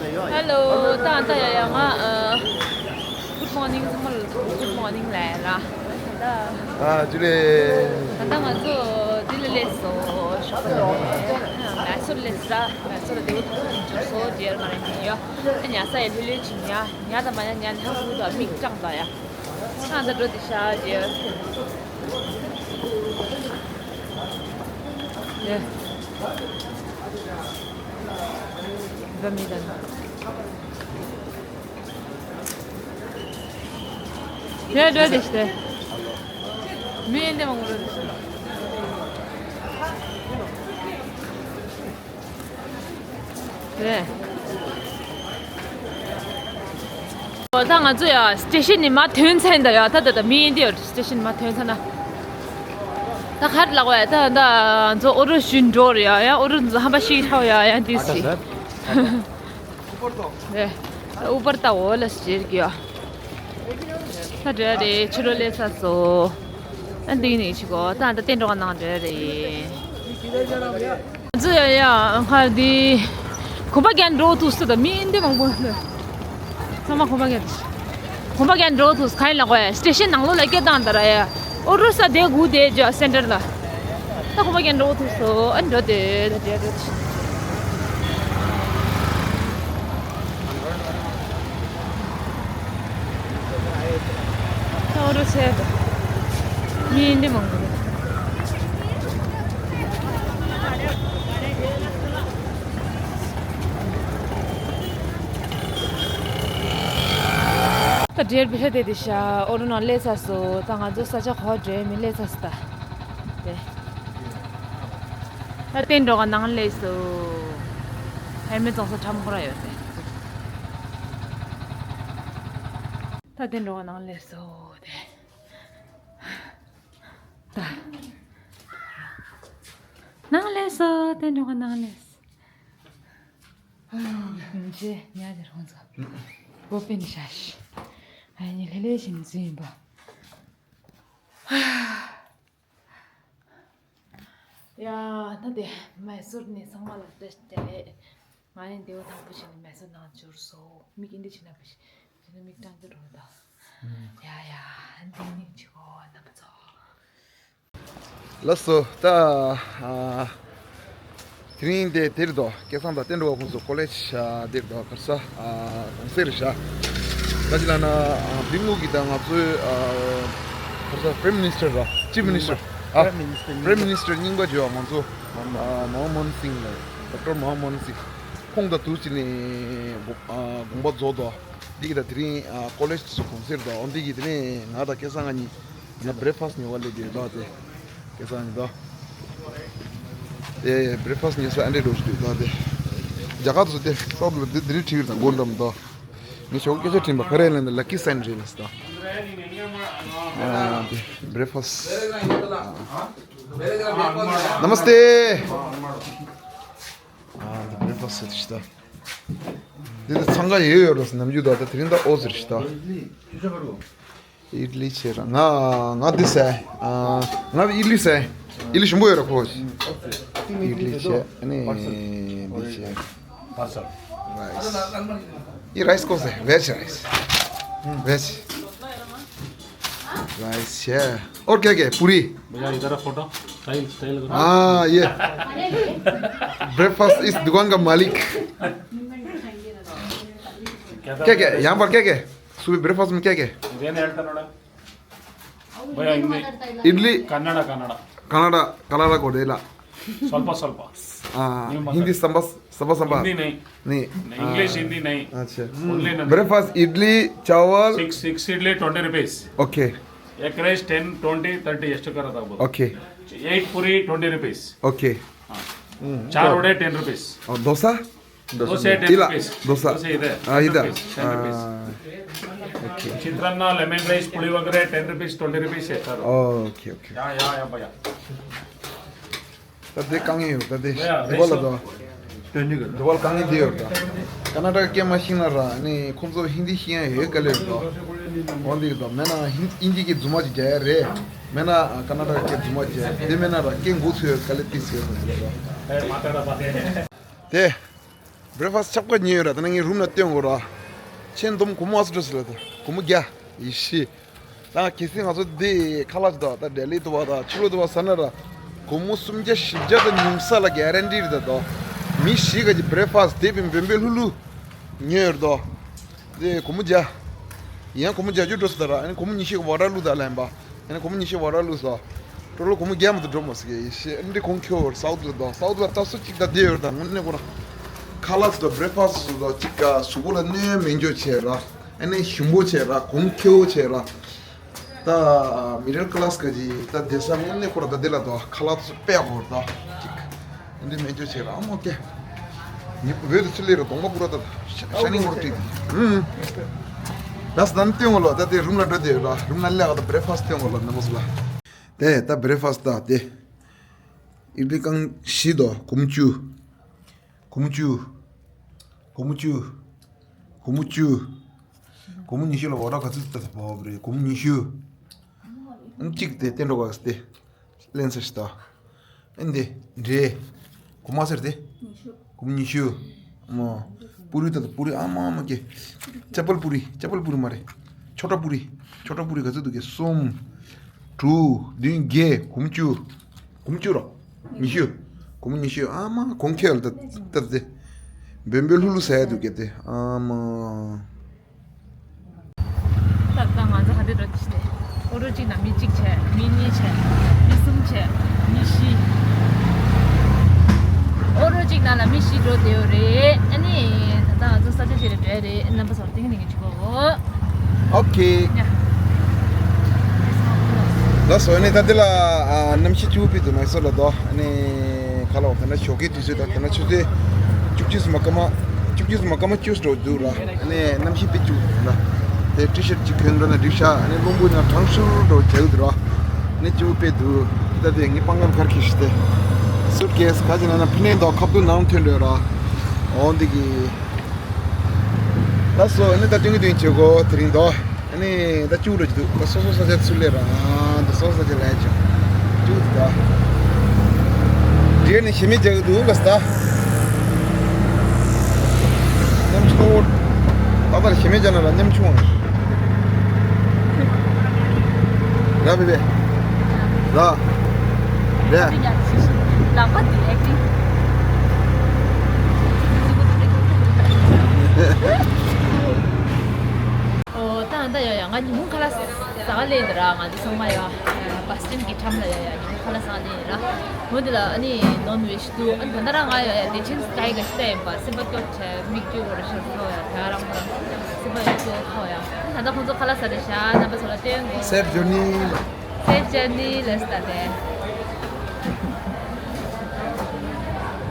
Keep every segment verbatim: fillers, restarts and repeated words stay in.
ཧེ་ལོ། ད་ད་ཡ་ཡ་ང་ཨ། Good morning ཚང་མ་ལ། Good morning ལབ་ཡ་ལ། ད་ཨ་ཇུ་ལེ། ད་ད་ང་ཚོ་ལྡི་ལི་སླེབས་སོང་། ཤོག་ལེ། མེ་སོར་སླེབས་ས། མེ་སོར་ལ་དེ་བོ་ཐུག་འཇུག་སོ་ཇེར་མ་རེད་ཡ། ཨ་ཉལ་ས་ཡ་ལྷོད་ལྷོད་བྱིན་ཡ། ཉལ་ད་མ་ཉལ་ཉལ་ལྷ་ཧུ་ད་མིག་སྐྲངས་ད་ཡ། ཨ་ད་འགྲོ་དེ་ཤ་ཇེར། ཡ། འགྲོ་མི་ད་ན། རེད་རེད་རེད་ཤི་རེད། མི་ཡིན་དེ་མང་པོ་རེད་ཤི། རེད། ད་ང་ཚོ་ཡ་སི་ཊེ་ཤན་ནས་མར་ཐོན་ཚར་ཡིན་ད་ཡ། ད་ད་ད་མི་ཡིན་དེ་ཡ་སི་ཊེ་ཤན་ནས་མར་ཐོན་ཚར་ན། ད་ག་རེ་ལབ་དགོས་ཡ། ད་ད་ང་ཚོ་ཨོ་རོ་ཞུན་འགྲོ་རེད་ཡ། ཡ་ཨོ་རོ་ཚོ་ཧམ་པ་ཤིག་ཧྲའོ་ཡ་ཡ་འདི་སི། རེད། ཨུ་བར་ད་འོ་ལ་ཟེར་གི་ཡ། ད་འདྲ་རེད། ཕྱི་ལོགས་སླེབས་ཚར་སོང་། ཨ་འདི་ནས་ཕྱི་གོ་ད་ད་ཏན་ཏན་འགྲོ་ག་ནང་འདྲ་རེད། ང་ཚོ་ཡ་ཡ་ཁ་འདི་གོམ་པ་རྒྱག་འགྲོ་ཐུབ་སོང་། ད་མི་འདི་མང་པོ་འདུག་ཚང་མ་གོམ་པ་རྒྱག་འདུག་གོམ་པ་རྒྱག་འགྲོ་ཐུབ་སོང་། ག་ཡིན་ལབ་དགོས་ཡ། སི་ཊེ་ཤན་ནང་ལོགས་ལ་སྐད་བཏང་ད་ར་ཡ། ཨོ་རོ་ས་དེ་སྒུག་དེ་ཇོ་སེན་ཊར་ལ། ད་གོམ་པ་རྒྱག་འགྲོ་ཐུབ་སོང་། ཨ་འགྲོ་དེ་ད་དེ་འགྲོ་དེ། ཨོ་རོ་ས་མི་འདི་མང་པོ་རེད། ད་འདྲེར་བི་ཧ་དེ་དེ་ཤ་ཨོ་རོ་ནང་སླེབས་ཚར་སོང་། ད་ང་ཚོ་ས་ཆ་ག་པར་འདྲེ་མི་སླེབས་ཚར་སོང་ད། དེ། ད་ཏན་འགྲོ་ག་ནང་སླེབས་སོང་། ཧེལ་མེ་ཙོང་ས་ཁྲམ་ཁོ་ར་ཡོད་དེ། ད་ཏན་འགྲོ་ག་ནང་སླེབས་སོང་དེ། ད། ནང་སླེབས་སོང་། ཏན་འགྲོ་ག་ནང་སླེབས་སོང་། ཨ་ཡོ། ཡོང་ཆེ་ཉ་དེ་རང་ཚོ། སྒོ་པེ་ནི་ཤ་ཤི། ཨ་ནི་ལྷེ་ལྷེ་ཞིག་འཛུལ་ཡིན་པ། ཡ། ད་དེ་མེ་སོར་ནས་ཚང་མ་ལ་བཀྲ་ཤིས་བདེ་ལེགས། ང་ཡང་འདི་བ་དང་པོ་བྱས་ནས་མེ་སོར་ནང་འབྱོར་སོང་། མིག་ཨིན་དེ་བྱས་ན་བ་ཞིག་བྱས་ན་མིག་སྐྲངས་ཀྱི་འགྲོ་ད། ཡ་ཡ། འདི་ནི་ཆི་གོ་རྣམ་པ་ཚོ། ལགས་སོ། ད་ཨ་དེ་རིང་དེ་དེར་དོ་སྐལ་བཟང་དང་བསྟན་འགྲོ་བ་ཁོང་ཚོ་ཀོ་ལེཇ་ཨ་དེར་དོ་གར་ས་ཨ་གུང་སེང་རེད་ཤག་ད་ཅི་ལ་ན་ཨ་བི་མུ་གི་ད་ང་ཚོའི་ཨ་གར་ས་Prime Minister ར་Chief Minister ཨ་Prime Minister རྙིང་པ་བརྗོད་ང་ཚོ་ཨ་མ་ཧ་མོ་ཧན་སིང་ལ་ཌོག་ཊར་མ་ཧ་མོ་ཧན་སིང་ཁོང་དང་དུ་ཅི་ནས་དགོངས་པ་རྫོགས་དོ། འདི་གི་ད་དེ་རིང་ཨ་ཀོ་ལེཇ་དེ་ཚོ་གུང་སེང་རེད་དོ། འོ་འདི་གི་དེ་ནས་ང་དང་སྐལ་བཟང་ང་གཉིས། ང་བྷི་རེག་ཕ་སི་ཉོ་བ་སླེབས་ཡོད་ད་དེ། སྐལ་བཟང་ཉོ་ད། དེ་བྷི་རེག་ཕ་སི་ཉོ་ས་ཨ་འདྲས་འགྲོ་ཞིག་འདུག་ད་དེ། རྒྱ་གར་དུ་དེ་སོགས་ལ་དེ་དེ་རིང་ཁྲིད་ཡོད་ད་མགོ་འགྲམ་ད། ངས་ཞོགས་སྐད་ཆ་དྲིས་པ་ག་རེ་ལབ་ན་ལ་ཀི་སའིན་རེད་ལབ་སོང་ད། ཨ་དེ་བྷི་རེག་ཕ་སི། ནམ་སྟེ། ཨ་དེ་བྷི་རེག་ཕ་སི་ཟེར་ཞིག་ད། དེ་ཚང་ག་ཡོད་ཡོད་རོ་ནམ་རྒྱུན་ད་ད་དེ་རིང་ད་ཨོ་ཟེར་ཞིག་ད། ཨིཌ་ལི་བྱས་ར། ང་ང་འདི་ཟས། ཨ་ང་ཨིཌ་ལི་ཟས། ཨིཌ་ལི་ཞིམ་པོ་ཡོད་ར་ཁོ། ཨིཌ་ལི་བྱས། ཨ་ནི་འདི་བྱས། Parcel. Rice. ये राइस कौन सा है? Veg rice. वेज। राइस है। और क्या क्या है? पूरी। भैया इधर फोटो। स्टाइल स्टाइल करो। हाँ ये। ब्रेकफास्ट इस दुकान का मालिक। क्या क्या? यहाँ पर क्या क्या है? सुबह ब्रेकफास्ट में क्या क्या है? ಇದೇನು ಹೇಳ್ತಾರೆ ನೋಡ. ಭಯ ಹಿಂದಿ. ಇಡ್ಲಿ. ಕನ್ನಡ ಕನ್ನಡ. ಕನ್ನಡ ಕನ್ನಡ ಕೊಡಿ ಇಲ್ಲ. ಸ್ವಲ್ಪ ಸ್ವಲ್ಪ. हाँ, ನೀವು ಮಾತಾಡಿ. ಹಿಂದಿ ಸಂಬ ಸಬ ಸಂಬ. ಹಿಂದಿ ನೈ. ನೀ. ಇಂಗ್ಲಿಷ್ ಹಿಂದಿ ನೈ. अच्छा. ಓನ್ಲಿ ನನ್. ಬ್ರೇಕ್‌ಫಾಸ್ಟ್ ಇಡ್ಲಿ ಚಾವಲ್. Six six idli twenty rupees. Okay. Egg rice ten twenty thirty ಎಷ್ಟು ಕರ ತಗೋಬೋದು. Okay. Eight puri twenty rupees. Okay. हाँ. चार वड़े टेन रुपीस. और डोसा? ದೋಸೆ ಟೆನ್ ಇಲ್ಲ, ರುಪೀಸ್. ದೋಸೆ. ದೋಸೆ ಇದೆ. ಆ, ಇದೆ. Ten rupees, ten rupees. ಆ, okay. Chitranna, lemon rice, puliyogare ten rupees, twenty rupees sir. Okay okay. Yeah yeah yeah ಭಯ. ད་དེ་དཀའ་ངལ་ཡོད་ད་དེ། ཡ་ཡ། དེ་བ་ལ་ད། དེ་བ་ལ་དཀའ་ངལ་དེ་ཡོད་ད། ཀ་ན་ཊ་ཀ་སྐད་མ་ཤེས་ན་ར་ནི་ཁོང་ཚོ་ཧིན་དི་ཤེས་ཡ་ཡོད་དཀའ་ལས་ཡོད་ད། འོ་འདི་ཡོད་ད་མེད་ན་ཧིན་ཨིན་ཇི་གི་རྫུན་མ་ཅིག་རྒྱག་ཡ་རེད། མེད་ན་ཀ་ན་ཊ་ཀ་སྐད་རྫུན་མ་རྒྱག་ཡ་དེ་མེད་ན་ར་སྐད་མགོ་ཚོས་དཀའ་ལས་ཏིག་ཟེར་ཡོད་ད་དེ་ལ་ད། དེ། བྷི་རེག་ཕ་སི་ཆག་པ་ཉོས་ཡོད་ར། ད་ནི་ངའི་རུམ་ལ་སྟོན་དགོས་ར། ཆེན་འདོམ་སྒོར་མོ་ཨ་སི་འགྲོ་ཟེར་ལ། ད་སྒོར་མོ་བརྒྱ། ཡེ་ཤེས། ད་གལ་སྲིད་ང་ཚོ་འདི་ཁ་ལག་ཅིག་དང་ད་ལྡི་ལི་དུ་བ་དང་ཕྱི་ལོགས་དུ་བ་ཟ་ན་ར། སྒོར་མོ་སུམ་བརྒྱ་བཞི་བརྒྱ་དང་ཉུང་ས་ལ་གེ་རན་ཊི་རེད་ད་དོ། མི་བཞི་ག་གི་བྷི་རེག་ཕ་སི་དེ་བི་འབོན་པའི་ལྷུ་ལུ་ཉོས་ཡོད་ར་དོ། དེ་སྒོར་མོ་བརྒྱ། ཡང་སྒོར་མོ་བརྒྱད་ཅུ་འགྲོ་སོང་ད་ར། ཨ་ནི་སྒོར་མོ་ཉི་ཤུ་གི་བ་ར་བླུགས་ད་ལན་པ། ཨ་ནི་སྒོར་མོ་ཉི་ཤུ་བ་ར་བླུགས་སོང་། ཊོ་ཊལ་སྒོར་མོ་བརྒྱ་མ་གཏོགས་འགྲོ་མ་སོང་གི་ཡེ་ཤེས། ཨ་ནི་འདི་གོང་ཁེ་བོར་སའུ་ཐི་ལ་དོ། སའུ་ཐི་ལ་ད་སུ་གཅིག་ད་བསྡད་ཡོད་ར། ད་དངོས་གནས་ཁོ་ར་ཁ་ལག་ཅིག་དང་བྷི་རེག་ཕ་སི་ཅིག་དང་གཅིག་ག་གཟུགས་པོ་ལ་གནོད་མེད་འཇོག་བྱས་ར། ཨ་ནི་ཞིམ་པོ་བྱས་ར། གོང་ཁེ་བོ་བྱས་ར། ད་མི་ཌལ་ཀ་ལ་སི་ག་ཅིག་ད་བསྡད་ས་དངོས་གནས་ཁོ་ར་ད་འདི་ལ་དོ་ཁ་ལག་ཅིག་དཔེ་གོ་ར་ད་གཅིག་ཨ་འདི་མེད་འཇོག་བྱས་ར། ཨ་མོ་ཀེ། ཉི་འོད་དུ་ཚུར་ལེ་ར་གདོང་པ་པུ་ར་ད་ཤ་ཤ་ནིང་མོ་ར་ཏིག་ཨུམ། ད་སི་ད་ནི་སྟོན་གོ་ལོ། ད་དེ་རུམ་ལ་འགྲོ་དེ་ར། རུམ་ལ་ལེགས་ད་བྷི་རེག་ཕ་སི་སྟོན་གོ་ལོ་ནམ་པོ་སི་ལ། དེ་ད་བྷི་རེག་ཕ་སི་ད་དེ། ཨིཌ་ལི་རྐང་བཞི་དོ། སྒོར་མོ་བཅུ། སྒོར་མོ་བཅུ། སྒོར་མོ་བཅུ། སྒོར་མོ་བཅུ། སྒོར་མོ་ཉི་ཤུ་ལ་འོ་ར་ག་ཚོད་ད་ས་བབ་རེད། སྒོར་མོ་ཉི་ཤུ། ཨང་གཅིག་དེ་བསྟན་འགྲོ་ག་སི་དེ། ལེན་ས་ཤི་ད། ཨེ་འདི། འདྲེ། གོ་མ་ཟེར་ཏེ། ཉི་ཤུ། གོ་མ་ཉི་ཤུ། མོ། པུ་རི་ད་ད་པུ་རི་ཨ་མ་མ་ཀེ། ཅ་པལ་པུ་རི། ཅ་པལ་པུ་རི་མ་རེད། ཆོ་ཊ་པུ་རི། ཆོ་ཊ་པུ་རི་ག་ཚོད་འདུག་གེ། གསུམ། དྲུག་བདུན་བརྒྱད། གོ་མ་བཅུ། གོ་མ་བཅུ་རོ། ཉི་ཤུ། གོ་མ་ཉི་ཤུ་ཨ་མ་གོང་ཁེ་ལ་ད་ད་ཏེ། བེམ་བེ་ལྷུ་ལྷུ་ཟ་ཡ་འདུག་གེ་དེ་ཨ་མ། ད་ལྟ་ང་ཚོ་ཧ་དེ་འགྲོ་དེ་ཤི་ནས། ཨོ་ཊོ་གཅིག་ནང་མི་གཅིག་བྱས། མི་གཉིས་བྱས། མི་གསུམ་བྱས། མི་བཞི། ཨོ་ཊོ་གཅིག་ནང་ལ་མི་བཞི་འགྲོ་བསྡད་ཡོད་རེད། ཨ་ནི་ད་ལྟ་ང་ཚོ་ས་ཆ་ཅིག་ལ་འགྲོ་ཡ་རེད། རྣམ་པ་ཚོར་ཏིང་ངེ་འཛིན་གྱིས་བྱེད་དགོས། ཨོ་ཁེ། ཡ། ལགས་སོ། ཨ་ནི་ད་འདི་ལ་ཨ་གནམ་གཤིས་སྐྱིད་པོ་ཕེབས་འདུག་མེ་སོར་ལ་དོ། ཨ་ནི་ག་ལ་བ་ད་ན་ཞོགས་ཀའི་དུས་ཚོད་དང་ད་ན་ཆུ་ཚོད་བཅུ་གཅིག་སུ་མ་སྐར་མ་བཅུ་གཅིག་སུ་འགྲོ་འདུག་ལ། ཨ་ནི་གནམ་གཤིས་དཔེ་སྐྱིད་པོ་འདུག་ལ། དེ་ཊི་ཤར་ཊི་གཅིག་གྱོན་འགྲོ་ན་འགྲིག་ཤག་ཨ་ནི་རླུང་བུ་ཡང་གྲང་ཤུར་འགྲོ་བྱས་འདུག་ར། ཨ་ནི་སྐྱིད་པོ་དཔེ་འདུག་ད་དེ་ངའི་པང་ཁང་གར་ཁྱེར་ཤི་སྟེ། སུཊ་ཀེ་སི་ག་ཅི་ན་ན་ཕི་ནས་འདུག་ཁ་བསྡུ་ནང་ཐོན་འགྲོ་ར། འོ་འདི་གི། ལགས་སོ། ཨ་ནི་ད་ཐུང་གི་ཐུང་བྱེད་དགོས་དེ་རིང་དོ། ཨ་ནི་ད་བཅུག་རོགས་ཀྱི་འདུག་ད་སོ་སོ་ས་ཆ་ཚུར་སླེབས་ར། ད་སོ་སོ་ས་ཆ་ལ་ཡ་ཅིག་བཅུག་འདུག་ད་རྗེས་ནས་ཞེ་མེད་རྒྱག་གི་འདུག་ལགས་ད། ཉམ་ཆུང་བོ། ད་ལྟར་ཞེ་མེད་རྒྱག་ན་ལ་ཉམ་ཆུང་བ། ར་བི་བི། ར། ར། ལག་པ་འདི་ཨེག་ཊིང་། ཨོ། ད་ད་ཡ་ཡ། ང་ཉིན་མོ་ཁ་ལག་ཟ་ག་སླེབས་འདི་ར། ང་ཚོ་ཚང་མ་ཡ་བ་སི་ཊན་གྱི་འགྲམ་ལ་ཡ་ཡ་ཉིན་མོ་ཁ་ལག་ཟ་ག་སླེབས་ཡིན་ར། འོ་འདི་ལ་ཨ་ནི་ནོན་ཝེཇ་འདུག་ཨ་ད་ད་ར་ང་ཡ་ཡ་བདེ་ཆེན་སི་ཀའི་ག་ཤི་ད་ཡིན་པ། སེམས་པ་སྐྱོ་བྱས་མིག་སྐྱོ་བོར་ཤར་ཐོ་ཡ། དེ་ག་རང་ཁོ་རང་སེམས་པ་ཡ་སྐྱོ་ཐོ་ཡ། ད་ད་ཁོང་ཚོ་ཁ་ལག་ཟ་རེ་ཤ་རྣམ་པ་ཚོ་ལ་སྟོན་དགོས། Safe journey. Safe journey. ལགས་ད་དེ།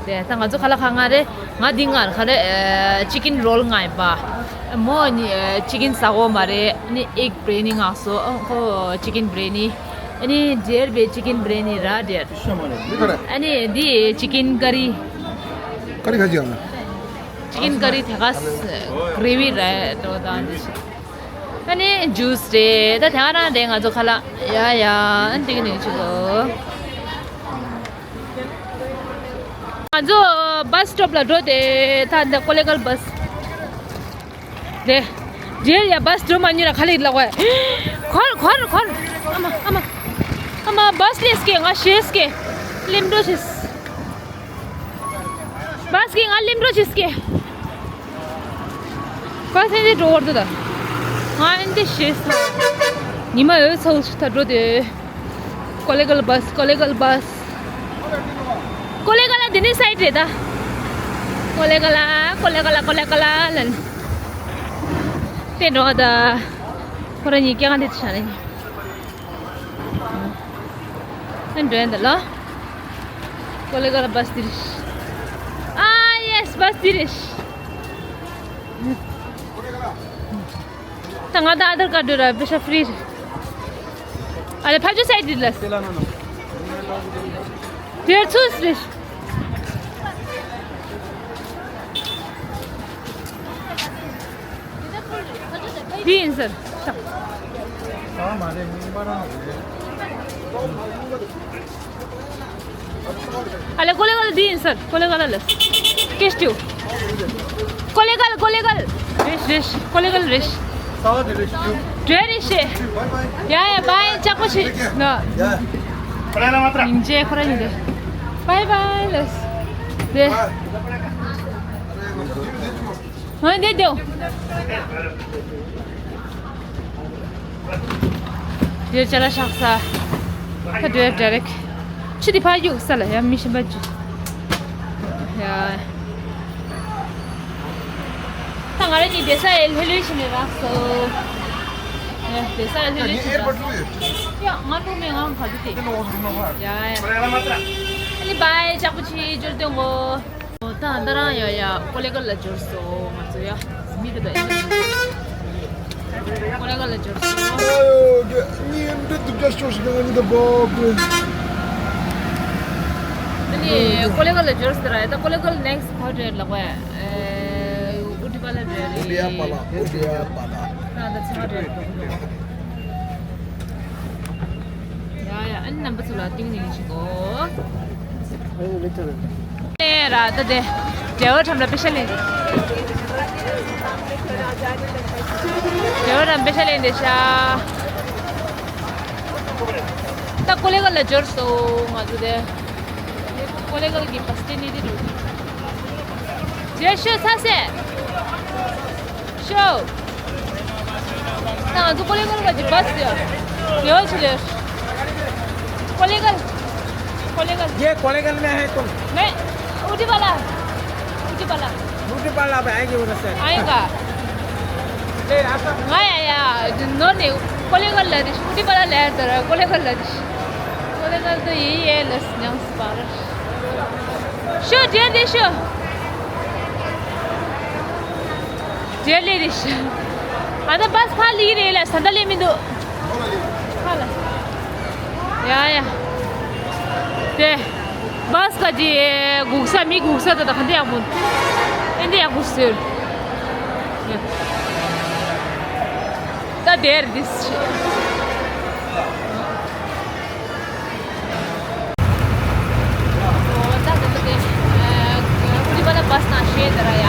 དེ་ད་ང་ཚོ་ཁ་ལག་ཁ་ང་རེ། ང་འདི་ང་རེ་ཁ་རེ། ཨ་ཅི་ཀིན་རོལ་ང་ཡིན་པ། མོ་ནི་ཨ་ཅི་ཀིན་ཟ་གོ་མ་རེད། ནི་ཨེག་བི་རི་ཡ་ནི་ང་སོ། ཨ་ཁོ་ཅི་ཀིན་བི་རི་ཡ་ནི། ཨ་ནི་འདིར་བའི་ཅི་ཀིན་བི་རི་ཡ་ནི་ར་འདིར། ཨ་ནི་འདི་ཅི་ཀིན་ཀ་རི། ཀ་རི་ག་ཅི་ཡང་། ཅི་ཀིན་ཀ་རི་དེ་ག་ཀེ་རེ་བི་ར་དོ་དང་འདི་ཞིག་ཨ་ནི་ཇུས་རེད། ད་དེ་ག་རང་རེད། ང་ཚོ་ཁ་ལག་ཡ་ཡ་ཨ་ནི་ཏིག་ནིག་ཅིག་གོ་ང་ཚོ་བྷ་སི་སི་ཊོབ་ལ་འགྲོ་དེ། ད་འདི་ཀོ་ལེ་གལ་བྷ་སི་རེད། རེད་ཡ། བྷ་སི་འགྲོ་མ་མྱོང་ན་ག་ལེར་ལག་པ། འཁོར་འཁོར་འཁོར། ཨ་མ་ཨ་མ་ཨ་མ། བྷ་སི་སླེབས་ཀྱི་ང་ཤེས་ཀྱི་སླེབས་འགྲོ་ཤེས། བྷ་སི་གིས་ང་སླེབས་འགྲོ་བྱེད་ཀྱི། བྷ་སི་ཨེ་འདི་འགྲོ་བར་འདུག་ད། ང་ཨེ་འདི་ཤེས་སོང་། ཉི་མ་འོད་ཚ་བོ་ཞིག་ད་འགྲོ་དེ། ཀོ་ལེ་གལ་བྷ་སི། ཀོ་ལེ་གལ་བྷ་སི། ཀོ་ལེ་གལ་འདི་ནི་སའིཌ་རེད་ད། ཀོ་ལེ་གལ། ཀོ་ལེ་གལ། ཀོ་ལེ་གལ་ལ་ནི། དེ་འགྲོ་ད། ཁོ་རང་གཉིས་སྐྱེ་ཁ་འདི་ཆ་ནི། ཨ་འགྲོ་ཡ་འདི་ལ། ཀོ་ལེ་གལ་བྷ་སི་འདི་རེད། ཨ་ཡེ་སི། བྷ་སི་འདི་རེད། ད་ང་ད་ཨ་དར་ཀར་འགྲོ་ར་པེ་ཤ་ཕི་རི་རེད། ཨ་ལེ་ཕ་ཇོ་སའིཌ་འདི་ལ། དེར་ཚུད་རེད། འདི་ཡིན་ཟེར། ཨ་ལེ་ཀོ་ལེ་གལ་འདི་ཡིན་ཟེར། ཀོ་ལེ་གལ་ལ་ལ་ཀེ་སི་ཊི་ཡུ། ཀོ་ལེ་གལ། ཀོ་ལེ་གལ། རེད་རེད། ཀོ་ལེ་གལ་རེད། ས་བ་དེ་རེད། བྲོས་རེད་ཤེས། ཡ་ཡ། བའི། ལྕགས་པོ་ཆེ། ནོ། སྙིང་རྗེ། ཁོ་རང་ཡིན་དེ། བའི་བའི་ལགས། དེ། ཨ་འདི་དེའོ། དེར་ཅ་ལག་བཞག་ས། ཁ་འདྲ་འདྲ་རེད། ཆུ་དེ་ཕར་གཡུག་ས་ལ་ཡ་མི་ཤེས་པ་ཅི། ཡ། ད་ང་རང་གཉིས་བསྡད་ས་ཡ་ལྷོད་ལྷོད་བྱས་ནས་རག་སོང་། ཡ། བསྡད་ས་ཡ་ལྷོད་ལྷོད་བྱས་ནས་རག་སོང་། ཡ། ང་ལོ་མེད། ང་ག་དུས་བསྡད། ཡ་ཡ། ཨ་ནི་བའི། ལྕགས་པོ་ཆེ། འབྱོར་སྟོན་གོ། ད་ད་རང་ཡ་ཡ་ཀོ་ལེ་གལ་ལ་འབྱོར་སོང་ང་ཚོ་ཡ། མི་རེ་ད་ཡ། ཀོ་ལེ་གལ་ལ་འབྱོར་སོང་། ཨ་ཡོ། གཉིས་འདྲེ་དུ་རྒྱ་ཤོར་ཞིག་ང་གཉིས་ད་བབ། ཨ་ནི་ཀོ་ལེ་གལ་ལ་འབྱོར་སོང་ར། ད་ཀོ་ལེ་གལ་ནེག་སི་ཊི་ག་རེ་རེད་ལབ་པ། ཨ། ཨུ་ཏི་པ་ལ་རེད། ཨུ་ཏི་ཡ་པ་ལ། ཨུ་ཏི་ཡ་པ་ལ། ད་ད་ཚང་རེད། ཡ་ཡ། ཨ་ནི་རྣམ་པ་ཚོ་ལ་ཏིང་ངེ་འཛིན་ཞུ་གོ། ཨེ་ར། ད་དེ་འབྲེལ་བ་ཁྲམ་ལ་པེ་ཤ་ལེན། འབྲེལ་བ་ཁྲམ་པེ་ཤ་ལེན་དེ་ཤ། ད་ཀོ་ལེ་གལ་ལ་འབྱོར་སོང་ང་ཚོ་དེ། ཀོ་ལེ་གལ་གྱི་བ་སི་སི་ཊེ་ཤན་ནས་དེ་འགྲོ་གི། རྗེས་ཤོད་ས་སེ། ཤོ། ད་ང་ཚོ་ཀོ་ལེ་གལ་གྱི་བ་སི་ཡོད། ཡོད་ཆི་ལེ། ཀོ་ལེ་གལ། ཀོ་ལེ་གལ། ये कोलेगल में है तुम? नहीं। ऊटी वाला। ऊटी वाला। ऊटी वाला पे आएगी उधर से। आएगा। ले, आप लोग। ང་ཡ་ཡ་ནོ་ནི་ཀོ་ལེ་གལ་ལ་རེད། ཨུ་ཏི་པ་ལ་ལ་ཡ་དོ་ར། ཀོ་ལེ་གལ་ལ་རེད། ཀོ་ལེ་གལ་དུ་ཡི་ཡེ་ལ་སྙམ་སུ་པར། ཤོ་རྗེས་དེ་ཤོ། རྗེས་ལེ་རེད་ཤོ། ཨ་ད་བ་སི་ཕར་ལི་རེད་ལ་ས་ད་ལེ་མི་འདུག་ཧ་ལ། ཡ་ཡ། དེ། བ་སི་ག་ཅི་སྒུག་ས་མི་སྒུག་ས་ད་ད་ག་འདི་ཡག་པོ། ཨེ་འདི་ཡག་པོ་ཟེར། ད་དེར་འདི་ཤི། ད་ད་ད་དེ། ཨ། ཀུ་རི་པ་ལ་བ་སི་ནང་ཤེས་དེ་ར་ཡ།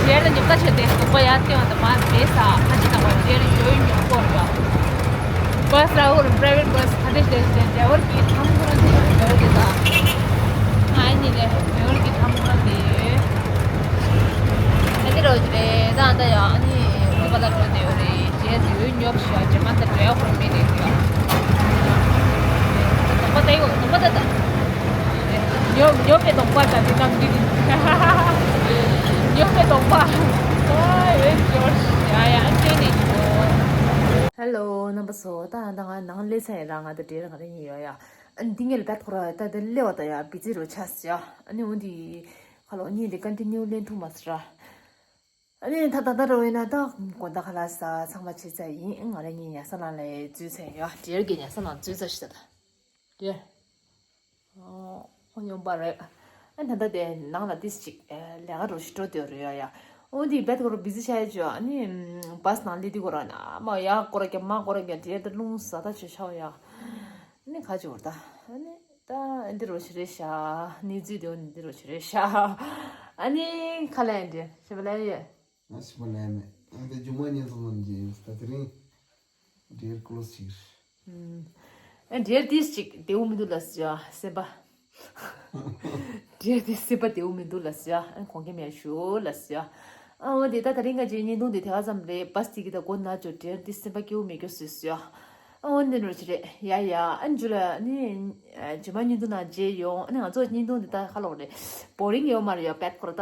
དེར་ཉོབ་ད་ཆེ་དེ་སོག་པ་ཡ་བསྟན་བ་ད་མ་བེ་ས་ཁ་ཅི་ད་བ་དེར་ཡོད་ཉོབ་པོ་ར། བ་སི་ར་ཧོར་པ་རའི་ཝེ་ཊི་བ་སི་ག་དེ་དེ་དེ་ཌ་རའི་ཝར་གི་ཐང་ཁོ་རང་དེ་ཌ་རའི་ཝར་དེ་ད། ང་ཨ་ནི་ནས་ཌ་རའི་ཝར་གི་ཐང་ཁོ་རང་དེ་ཡོད། ཨ་ནི་རོ་ཅི་རེད་ད་ད་ཡ། ཨ་ནི་ཨུ་ཏི་པ་ལ་འགྲོ་དེ་ཡོད་རེད། རྗེས་སུ་ཡོད་ཉོབ་ཤོག་རྗེས་མ་ད་འགྲོ་ཡ་ཁོ་རང་མེད་དེ་ཡོད། དོགས་པ་ད་ཡོད། དོགས་པ་ད་ད། ཉོབ་ཉོབ་པའི་དོགས་པ་ད་དེ་ནམ་རྒྱུན་ཉོབ་པའི་དོགས་པ། ཨ་ཡོད་ཇོར་ཡ་ཡ་ཨ་ཅེ་ནི་ཇོ། ཧེ་ལོ། རྣམ་པ་ཚོ། ད་ད་ང་ནང་སླེབས་ཚར་ཡིན་ར། ང་ད་འདིར་ག་རེ་ཡིན་ཡོད་ཡ། ཨ་འདི་ངས་ལ་བད་ཁོ་ར་ད་ད་སླེབས་བ་ད་ཡ་བི་ཛི་རུ་ཆགས་ཡ། ཨ་ནི་འོ་འདི་ཁ་ལོ་གཉིས་འདི་ཀོན་ཊི་ནིའུ་ལེན་ཐུབ་མ་སོང་ར། ཨ་ནི་ད་ད་ད་རོ་ཡིན་ན་ད་དགོང་དག་ཁ་ལག་ཟ་ཚང་མ་བྱས་ཚར་ཡིན། ང་རང་གཉིས་ཉལ་ས་ནང་ལ་འཛུལ་ཚར་ཡོད། ཌི་ཡར་གྱི་ཉལ་ས་ནང་འཛུལ་ཚར་ཤག་ད། ཌི་ཡར། ཨོ་ཡོང་པ་རེད། ཨ་ད་ད་དེ་ནང་ལ་ཏིས་ཅིག་ལས་ཀ་རོ་ཞིག་འགྲོ་དེ་རེད་ཡ་ཡ། ཨོ་འདི་བད་ཁོ་ར་བི་ཛི་ཆགས་ཡ་ཅོ། ཨ་ནི་བ་སི་ནང་སླེབས་དུས་ཁོ་ར་ན་མ་ཡ་ཀོ་ར་རྒྱ་མ་ཀོ་ར་རྒྱ་ཌི་ཡར་ད་རླུང་ཟ་ད་ཆོ་ཆོ་ཡ། ཨ་ནི་ཁ་ཅིག་བར་ད། ཨ་ནི། ད་འདི་རོ་ཞིག་རེད་ཤག་གནས་ཚུལ་དེ་འོ་འདི་རོ་ཞིག་རེད་ཤག་ཨ་ནི་ཁ་ལ་ཡ་འདི་ཞིག་པ་ལ་ཡ། ང་ཞིག་པ་ལ་ཡ་མེད། ཨ་ད་རྒྱུ་མ་ཉན་སོང་ལམ་གྱི་ཡིན། ད་དེ་རིང་ཌི་ཡར་ཀློ་སི་ཞིག་རེད། ཨ་ཌི་ཡར་ཏིས་ཅིག་བདེ་བོ་མི་འདུག་ལ་ཟེར་ཡ་སེམས་པ། ཌི་ཡར་ཏིས་སེམས་པ་བདེ་བོ་མི་འདུག་ལ་ཟེར་ཡ། ཨ་ཁོང་གི་མེད་ཞུ་ལ་ཟེར་ཡ། ཨ་འོ་དེ་ད་དེ་རིང་ང་ཅིག་བརྙན་ཐུང་དེ་དེ་ག་ཙམ་རེད། བ་སི་དེ་གི་ད་སྒོ་ན་ཅོ་ཌི་ཡར་ཏིས་སེམས་པ་སྐྱིད་བོ་མེད་རྒྱུ་ཟེར་ཟེར་ཡ། ཨ་འོ་འདི་འགྲོ་ཆི་རེད་ཡ་ཡ། ཨ་འཇུ་ལ་ནི་རྗེས་མ་བརྙན་ཐུང་ནང་མཇལ་ཡོང་། ཨ་ནི་ང་ཚོ་བརྙན་ཐུང་འདི་ད་ཁ་ལོག་རེད། བོ་རིང་ཡོད་མ་རེད་ཡ། བད་ཁོ་ར་ད་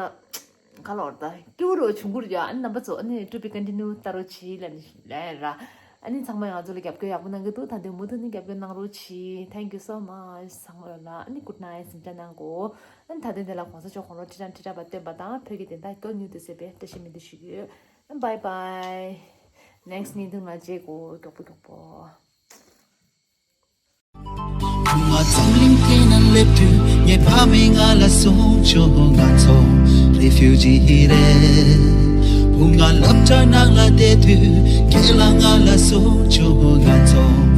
ཁ་ལོག་རེད། ད་སྐྱིད་པོ་རུ་བྱུང་གི་རེད་ཡ། ཨ་ནི་རྣམ་པ་ཚོ་ཨ་ནི་ཊུ་བི་ཀོན་ཊི་ནིའུ་ལྟ་རོགས་གྱིས་ལབ་ནི་ལབ་ཡ་ར། ཨ་ནི་ཚང་མས་ང་ཚོ་ལ་རྒྱབ་སྐྱོར་ཡག་པོ་གནང་གི་འདུག་ད་དུང་མུ་མཐུད་ནས་རྒྱབ་སྐྱོར་གནང་རོགས་གྱིས། Thank you so much ཚང་མ་ལ། ཨ་ནི་good night གཟིམ་འཇག་གནང་གོ། ཨ་ནི་ད་ཐེངས་འདི་ལ་གོང་ས་མཆོག་དགུང་ལོ་ཁྲི་ཕྲག་ཁྲི་ཕྲག་བར་བརྟན་པ་དང་བོད་ཀྱི་བདེན་མཐའ་སྐྱོང་མྱུར་དུ་གསལ་བའི་བཀྲ་ཤིས་སྨོན་འདུན་ཞུ་གི་ཡོད། Bye bye. Next བརྙན་ཐུང་ལ་མཇལ་གོ། མགྱོགས་པོ་མགྱོགས་པོ། ང་འཛམ་གླིང་སྟེང་ན་སླེབས་དུས་ངའི་ཕ་མས་ང་ལ་གསུངས་བྱུང་། ང་ཚོ་རེ་ཕིའུ་ཇི་རེད། བུ་ང་སློབ་གྲྭ་ནང་ལ་བསྡད་དུས་རྒན་ལགས་ང་ལ་གསུངས་བྱུང་། ང་ཚོ་